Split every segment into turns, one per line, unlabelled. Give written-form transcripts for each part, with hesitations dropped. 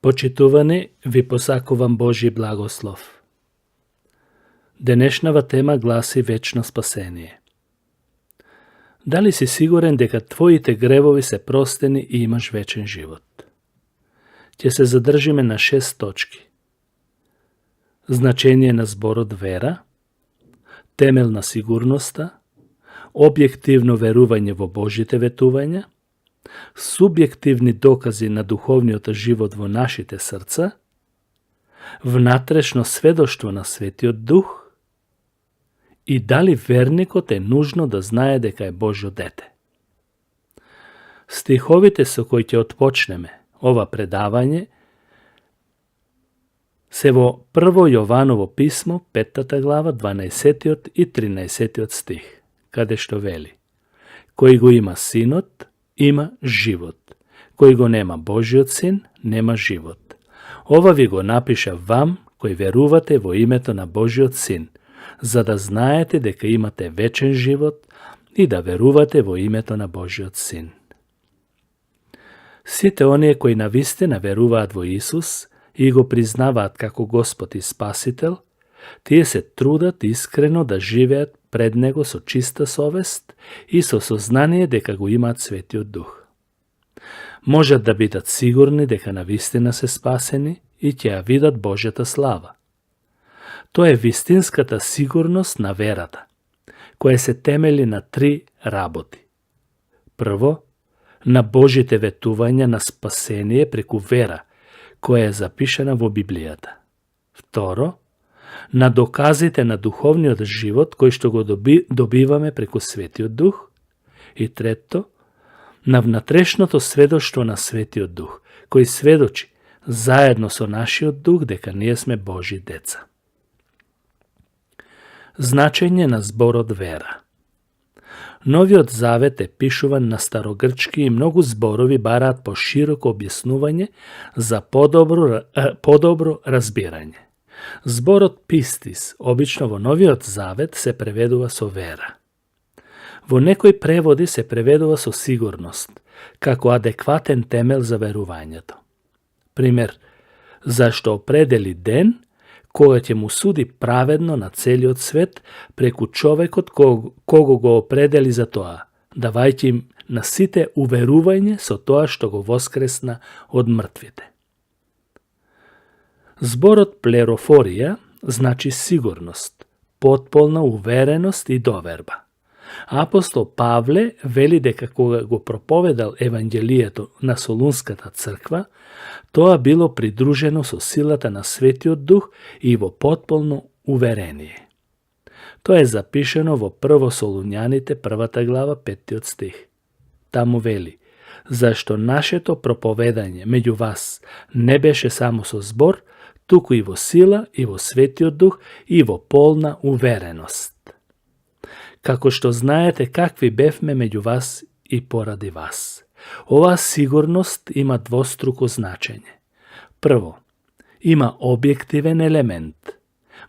Почитувани, ви посакувам Божи благослов. Денешнава тема гласи вечно спасение. Дали си сигурен дека твоите гревови се простени и имаш вечен живот? Ќе се задржиме на 6 точки. Значение на зборот вера, темел на сигурноста, објективно верување во Божите ветувања, субјективни докази на духовниот живот во нашите срца, внатрешно сведоштво на Светиот Дух и дали верникот е нужно да знае дека е Божјо дете. Стиховите со кои ќе отпочнеме ова предавање се во Прво Јованово писмо, 5 глава, 12 и 13 стих, каде што вели: Кој го има синот, има живот. Кој го нема Божиот син, нема живот. Ова ви го напиша вам, кои верувате во името на Божиот син, за да знаете дека имате вечен живот и да верувате во името на Божиот син. Сите оние кои навистина веруваат во Исус и го признаваат како Господ и Спасител, тие се трудат искрено да живеат пред Него со чиста совест и со сознание дека го имаат Светиот Дух. Можат да бидат сигурни дека навистина се спасени и ќе ја видат Божјата слава. Тоа е вистинската сигурност на верата, која се темели на 3 работи. Прво, на Божите ветувања на спасение преку вера, која е запишана во Библијата. Второ, на доказите на духовниот живот кој што го добиваме преку Светиот Дух. И трето, на внатрешното сведоштво на Светиот Дух, кој сведочи заедно со нашиот дух дека ние сме Божи деца. Значење на зборот вера. Новиот Завет е пишуван на старогрчки и многу зборови бараат пошироко објаснување за подобро разбирање. Зборот пистис обично во Новиот Завет се преведува со вера. Во некои преводи се преведува со сигурност, како адекватен темел за верувањето. Пример, зашто определи ден кога ќе му суди праведно на целиот свет преку човекот кого го определи за тоа, давајќи им на сите уверување со тоа што го воскресна од мртвите. Зборот плерофорија значи сигурност, потполна увереност и доверба. Апостол Павле вели дека кога го проповедал Евангелието на Солунската црква, тоа било придружено со силата на Светиот Дух и во потполно уверение. Тоа е запишено во Прво Солуњаните, 1 глава, 5 стих. Таму вели: Зашто нашето проповедање меѓу вас не беше само со збор, туку и во сила, и во Светиот Дух, и во полна увереност. Како што знаете какви бевме меѓу вас и поради вас. Оваа сигурност има двоструко значење. Прво, има објективен елемент.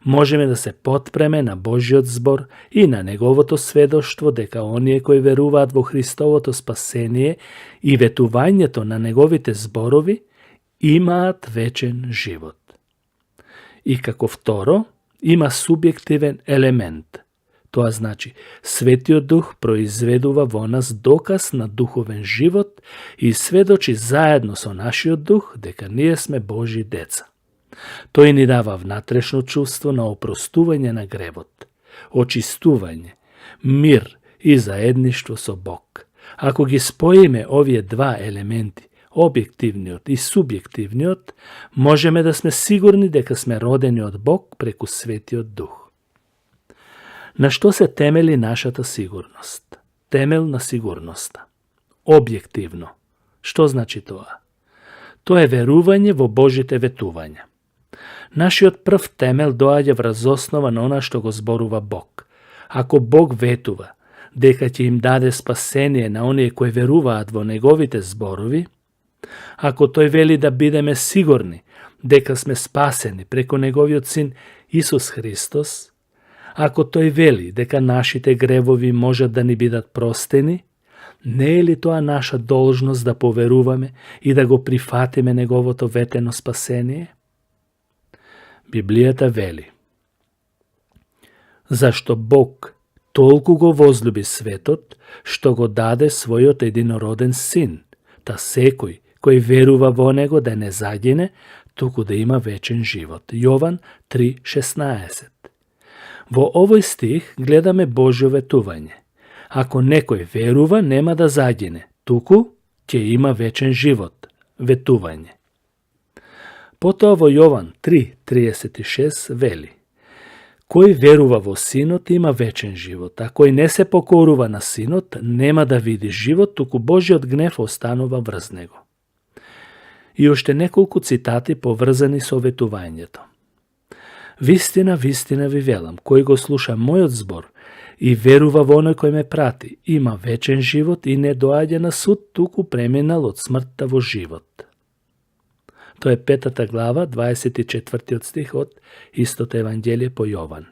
Можеме да се потпреме на Божиот збор и на Неговото сведоштво дека оние кои веруваат во Христовото спасение и ветувањето на Неговите зборови имаат вечен живот. И како второ, има субјективен елемент. Тоа значи, Светиот Дух произведува во нас доказ на духовен живот и сведочи заедно со нашиот дух дека ние сме Божи деца. Тој ни дава внатрешно чувство на опростување на гревот, очистување, мир и заедништво со Бог. Ако ги споиме овие два елементи, објективниот и субјективниот, можеме да сме сигурни дека сме родени од Бог преку Светиот Дух. На што се темели нашата сигурност? Темел на сигурноста. Објективно. Што значи тоа? Тоа е верување во Божите ветувања. Нашиот прв темел доаѓа врз основа на она што го зборува Бог. Ако Бог ветува дека ќе им даде спасение на оние кои веруваат во Неговите зборови, ако Тој вели да бидеме сигурни дека сме спасени преку Неговиот Син Исус Христос, ако Тој вели дека нашите гревови можат да ни бидат простени, Не е ли тоа наша должност да поверуваме и да го прифатиме неговото ветено спасение? Библијата вели: зашто Бог толку го возлюби светот, што го даде својот единороден син, та секој кој верува во него да не загине, туку да има вечен живот. Јован 3:16. Во овој стих гледаме Божјо ветување. Ако некој верува, нема да загине, туку ќе има вечен живот. Ветување. Потоа во Јован 3:36 вели: кој верува во Синот има вечен живот, а кој не се покорува на Синот нема да види живот, туку Божјиот гнев останува врз него. И уште неколку цитати поврзани со ветувањето. Вистина, вистина ви велам, кој го слуша мојот збор и верува во оној кој ме прати, има вечен живот и не доаѓа на суд, туку преминал од смртта во живот. Тоа е 5 глава, 24 стих од истото Евангелие по Јован.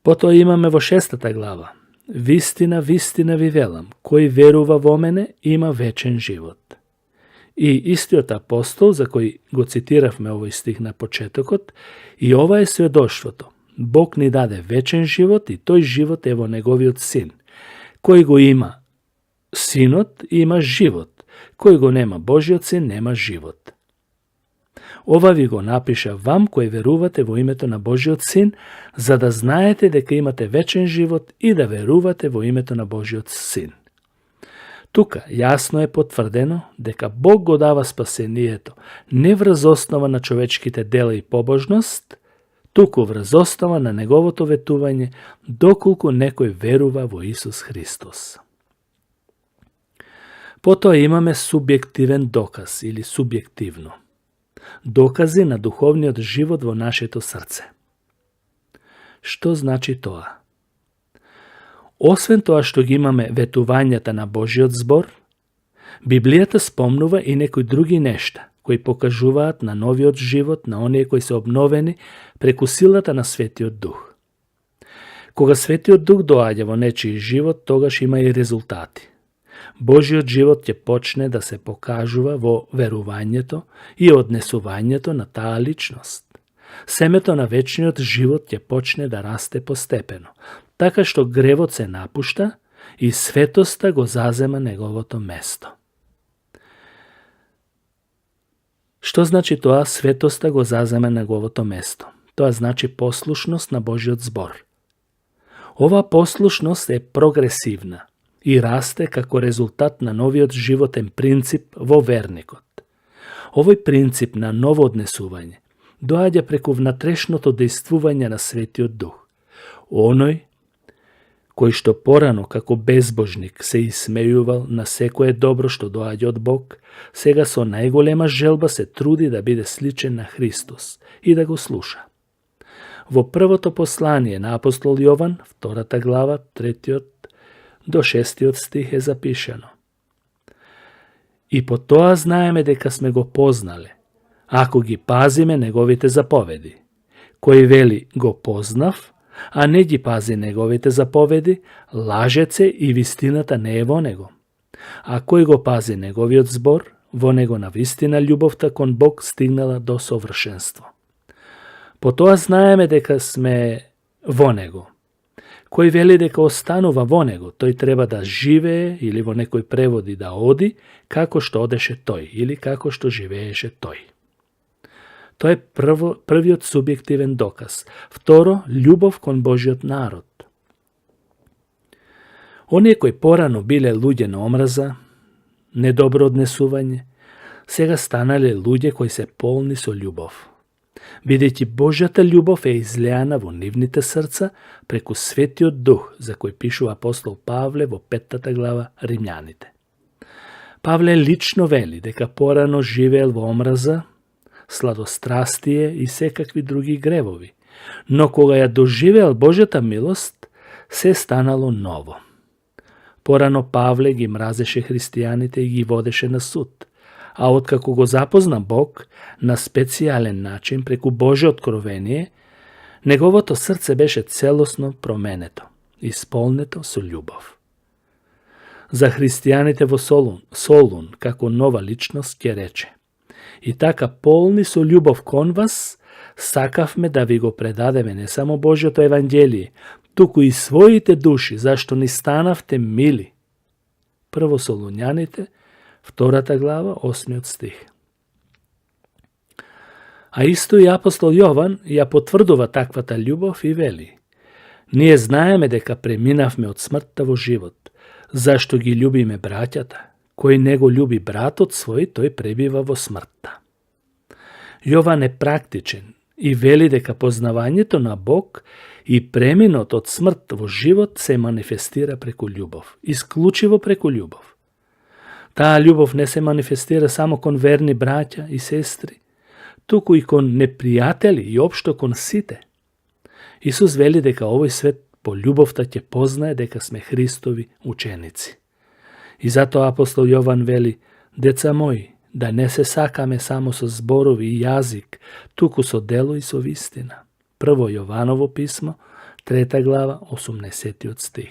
Потоа имаме во 6 глава: вистина, вистина ви велам, кој верува во мене има вечен живот. И истиот апостол, за кој го цитиравме овој стих на почетокот, и ова е сведоштвото. Бог ни даде вечен живот и тој живот е во неговиот син. Кој го има синот, има живот. Кој го нема Божиот син, нема живот. Ова ви го напиша вам кои верувате во името на Божиот син, за да знаете дека имате вечен живот и да верувате во името на Божиот син. Тука јасно е потврдено дека Бог го дава спасението не врз основа на човечките дела и побожност, туку врз основа на неговото ветување, доколку некој верува во Исус Христос. Потоа имаме субјективен доказ или субјективно. Докази на духовниот живот во нашето срце. Што значи тоа? Освен тоа што ги имаме ветувањата на Божиот збор, Библијата спомнува и некои други нешта, кои покажуваат на новиот живот на оние кои се обновени преку силата на Светиот Дух. Кога Светиот Дух доаѓа во нечиј живот, тогаш има и резултати. Божиот живот ќе почне да се покажува во верувањето и однесувањето на таа личност. Семето на вечниот живот ќе почне да расте постепено, така што гревот се напушта и светоста го зазема неговото место. Што значи тоа светоста го зазема неговото место? Тоа значи послушност на Божиот збор. Ова послушност е прогресивна и расте како резултат на новиот животен принцип во верникот. Овој принцип на ново однесување доаѓа преку внатрешното дејствување на Светиот Дух. Оној кој што порано како безбожник се исмејувал на секое добро што доаѓа од Бог, сега со најголема желба се труди да биде сличен на Христос и да го слуша. Во првото послание на апостол Јован, 2 глава, 3 до 6 стих е запишено: и по тоа знаеме дека сме го познале, ако ги пазиме неговите заповеди. Кој вели го познав, а не ги пази неговите заповеди, лажеце и вистината не е во него. А кој го пази неговиот збор, во него на вистина љубовта кон Бог стигнала до совршенство. По тоа знаеме дека сме во него. Кој вели дека останува во него, тој треба да живее, или во некој преводи да оди, како што одеше тој, или како што живееше тој. Тоа е првиот субјективен доказ. Второ, љубов кон Божиот народ. Оние кои порано биле луѓе на омраза, недобро однесување, сега станале луѓе кои се полни со љубов. Бидејќи Божјата љубов е излеана во нивните срца преку Светиот Дух, за кој пишува апостол Павле во 5 глава Римјаните. Павле лично вели дека порано живеел во омраза, сладострастие и секакви други гревови, но кога ја доживеал Божјата милост, се станало ново. Порано Павле ги мразеше христијаните и ги водеше на суд, а откако го запозна Бог на специјален начин преку Божјо откровение, неговото срце беше целосно променето, исполнето со љубов. За христијаните во Солун, како нова личност, ќе рече: И така полни со љубов кон вас, сакавме да ви го предадеме не само Божјото Евангелие, туку и своите души, зашто ни станавте мили. Прво Солуњаните, 2 глава, 8 стих. А исто и апостол Јован ја потврдува таквата љубов и вели: Ние знаеме дека преминавме од смртта во живот, зашто ги љубиме браќата. Кој не го љуби братот свој, тој пребива во смртта. Јован е практичен и вели дека познавањето на Бог и преминот од смрт во живот се манифестира преку љубов, исклучиво преку љубов. Таа љубов не се манифестира само кон верни браќа и сестри, туку и кон непријатели и општо кон сите. Исус вели дека овој свет по љубовта ќе познае дека сме Христови ученици. И затоа апостол Јован вели: Деца мои, да не се сакаме само со зборови и јазик, туку со дело и со вистина. Прво Јованово писмо, 3 глава, 80 стих.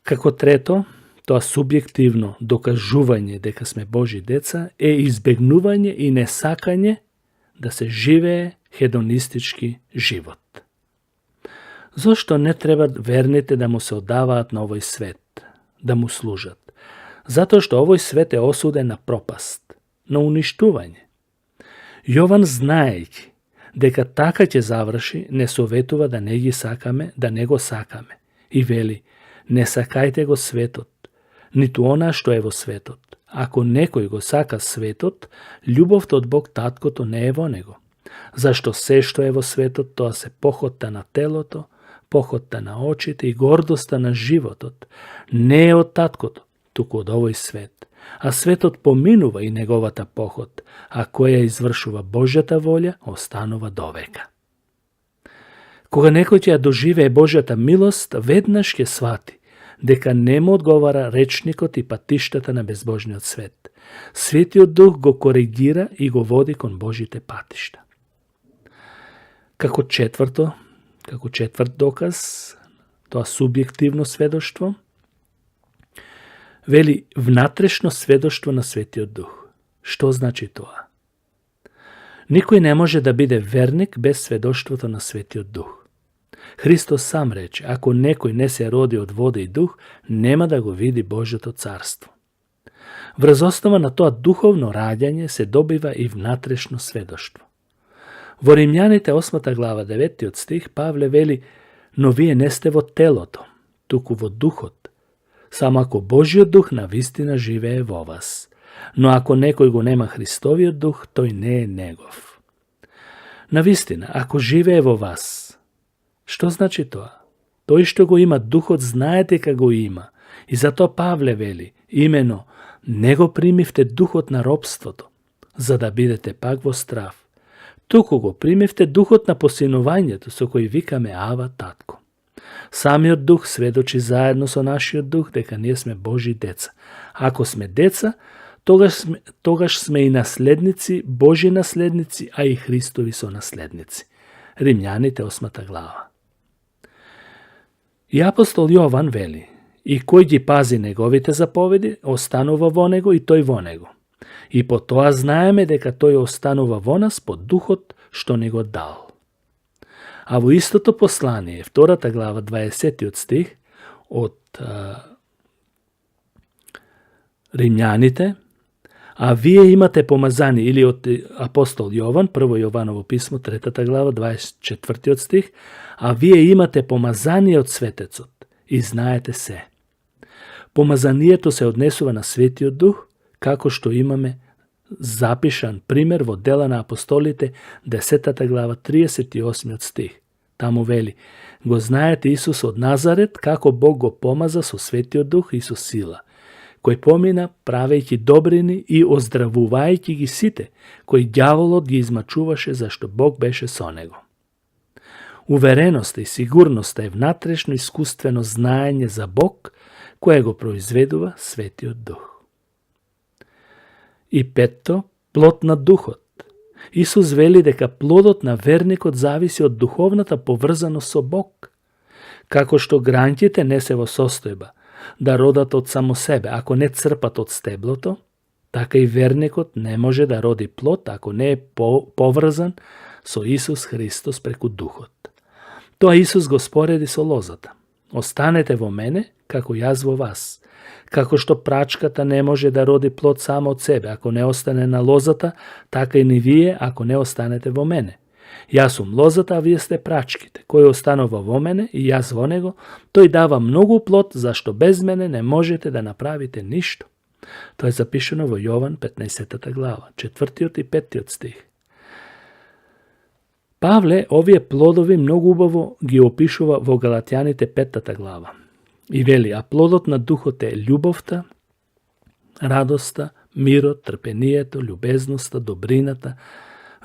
Како трето, тоа субјективно докажување дека сме Божи деца е избегнување и несакање да се живее хедонистички живот. Зошто не треба верните да му се одаваат на овој свет, да му служат? Затоа што овој свет е осуден на пропаст, на уништување. Јован, знаејќи дека така ќе заврши, не советува да не ги сакаме, да не го сакаме. И вели: Не сакајте го светот, ниту она што е во светот. Ако некој го сака светот, љубовта од Бог Таткото не е во него. Зашто се што е во светот, тоа се похотта на телото, похотта на очите и гордоста на животот, не е од Таткото, туку од овој свет. А светот поминува и неговата похот, а која извршува Божјата волја, останува довека. Кога некој ќе ја доживее Божјата милост, веднаш ќе свати дека не му одговара речникот и патиштата на безбожниот свет. Светиот Дух го коригира и го води кон Божите патишта. Како четврт доказ, тоа субјективно сведоштво, вели внатрешно сведоштво на Светиот Дух. Што значи тоа? Никој не може да биде верник без сведоштвото на Светиот Дух. Христос сам рече: Ако некој не се роди од вода и дух, нема да го види Божјото царство. Врз основа на тоа духовно раѓање се добива и внатрешно сведоштво. Во Римјаните 8 глава 9 стих Павле вели: Но вие не сте во телото, туку во духот, само ако Божјиот дух на вистина живее во вас. Но ако некој го нема Христовиот дух, тој не е негов. На вистина, ако живее во вас, што значи тоа? Тој што го има духот знае дека го има. И затоа Павле вели: Имено, не го примивте духот на робството, за да бидете пак во страв. Туку го примивте духот на посинувањето, со кој викаме Ава, Татко. Самиот дух сведочи заедно со нашиот дух дека ние сме Божи деца. Ако сме деца, тогаш сме и наследници, Божи наследници, а и Христови сонаследници. Римјаните 8 глава. И апостол Јован вели: И кој ги пази неговите заповеди, останува во него и тој во него. И по тоа знаеме дека тој останува во нас по духот што ни го дал. А во истото послание, 2 глава, 20 стих, од Римјаните: А вие имате помазани, или од апостол Јован, прво Јованово писмо, 3 глава, 24 стих: А вие имате помазание од светецот и знаете се. Помазанието се однесува на Светиот Дух, како што имаме запишан пример во Дела на апостолите, 10 глава, 38 стих. Таму вели: Го знаете Исус од Назарет, како Бог го помаза со Светиот Дух и со сила, кој помина правејќи добрини и оздравувајќи ги сите, кои ѓаволот ги измачуваше зашто Бог беше со него. Увереноста и сигурноста е внатрешно искуствено знаење за Бог, кое го произведува Светиот Дух. И петто, плод на Духот. Исус вели дека плодот на верникот зависи од духовната поврзаност со Бог. Како што гранките не се во состојба да родат од само себе, ако не црпат од стеблото, така и верникот не може да роди плод, ако не е поврзан со Исус Христос преку Духот. Тоа Исус го спореди со лозата. Останете во мене, како јас во вас. Како што прачката не може да роди плод само од себе, ако не остане на лозата, така и ни вие, ако не останете во мене. Јас сум лозата, а вие сте прачките. Кој останува во мене и јас во него, тој дава многу плод, зашто без мене не можете да направите ништо. Тоа е запишено во Јован 15 глава, 4 и 5 стих. Павле овие плодови многу убаво ги опишува во Галатјаните 5 глава. И вели, а плодот на духот е љубовта, радоста, мирот, трпението, љубезноста, добрината,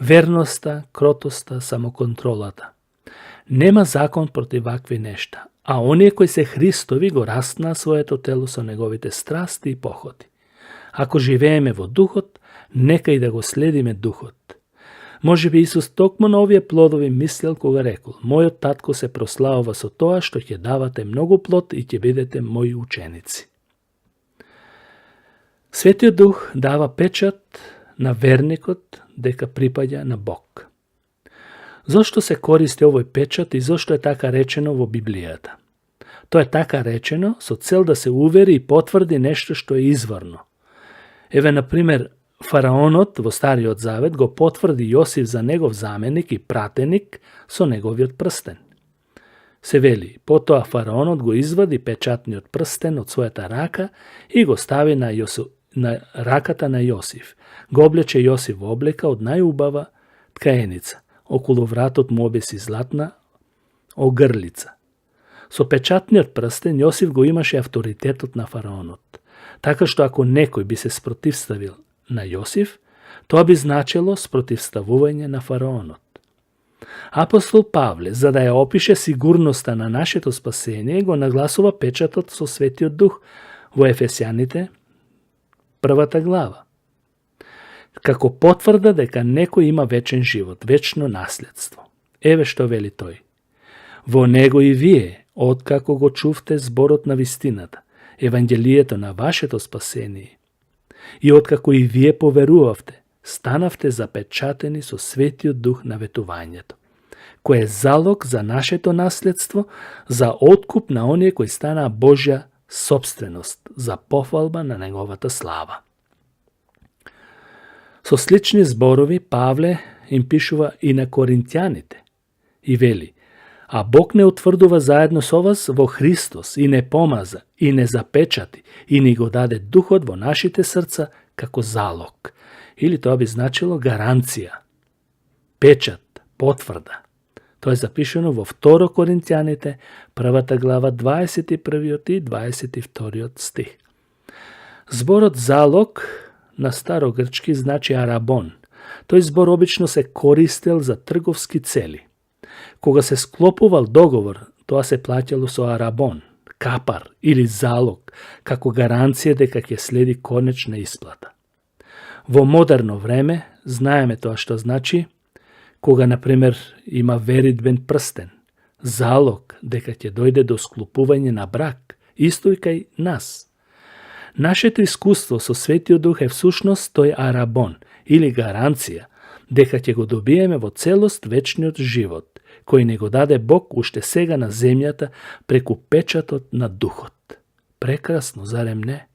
верноста, кротоста, самоконтролата. Нема закон против вакви нешта, а оние кои се Христови го растнаа своето тело со неговите страсти и похоти. Ако живееме во духот, нека и да го следиме духот. Може би Исус токму на овие плодови мислел кога рекол: мојот татко се прославува со тоа што ќе давате многу плод и ќе бидете мои ученици. Светиот Дух дава печат на верникот дека припаѓа на Бог. Зошто се користи овој печат и зошто е така речено во Библијата? Тоа е така речено со цел да се увери и потврди нешто што е изворно. Еве, например, Фараонот во Стариот Завет го потврди Јосиф за негов заменик и пратеник со неговиот прстен. Се вели, потоа Фараонот го извади печатниот прстен од својата рака и го стави на раката на Јосиф. Го облече Јосиф во облека од најубава ткаеница. Околу вратот му обеси златна огрлица. Со печатниот прстен Јосиф го имаше авторитетот на Фараонот. Така што ако некој би се спротивставил на Јосиф, тоа би значело спротивставување на Фараонот. Апостол Павле, за да ја опише сигурноста на нашето спасение, го нагласува печатот со Светиот Дух во Ефесјаните 1 глава. Како потврда дека некој има вечен живот, вечно наследство. Еве што вели тој. Во него и вие, откако го чувте зборот на вистината, Евангелието на вашето спасение, и откако и вие поверувавте, станавте запечатени со Светиот Дух на ветувањето, кој е залог за нашето наследство, за откуп на оние кои станаа Божја собственост, за пофалба на неговата слава. Со слични зборови Павле им пишува и на коринтјаните и вели: а Бог не утврдува заедно со вас во Христос и не помаза и не запечати и ни го даде Духот во нашите срца како залог. Или тоа би значило гаранција, печат, потврда. Тоа е запишено во 2 Коринтјаните, 1 глава, 21 и 22 стих. Зборот залог на старогрчки значи арабон. Тој збор обично се користел за трговски цели. Кога се склопувал договор, тоа се плаќало со арабон, капар или залог, како гаранција дека ќе следи конечна исплата. Во модерно време знаеме тоа што значи кога, например, има веридбен прстен, залог дека ќе дојде до склопување на брак, исто и кај нас. Нашето искуство со Светиот Дух е всушност тој арабон или гаранција дека ќе го добиеме во целост вечниот живот, кој не го даде Бог уште сега на земјата преку печатот на Духот. Прекрасно, зарем не?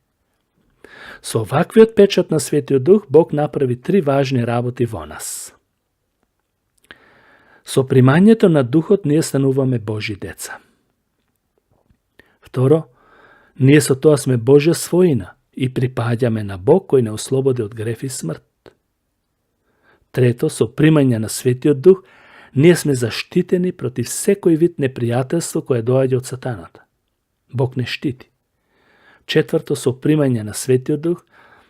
Со ваквиот печат на Светиот Дух Бог направи 3 важни работи во нас. Со примањето на Духот ние стануваме Божи деца. Второ, ние со тоа сме Божја својина и припаѓаме на Бог кој не ослободи од греф и смрт. Трето, со примање на Светиот Дух ние сме заштитени против секој вид непријателство кое доаѓа од сатаната. Бог не штити. Четврто, со примање на Светиот Дух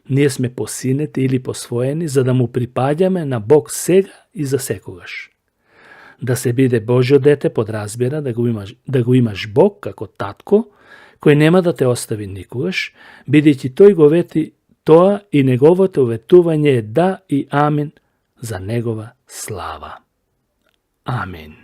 ние сме посинети или посвоени за да му припаѓаме на Бог сега и за секогаш. Да се биде Божјо дете подразбира да го имаш Бог како татко, кој нема да те остави никогаш, бидејќи тој го вети тоа и неговото ветување е да и амин за негова слава. Амин.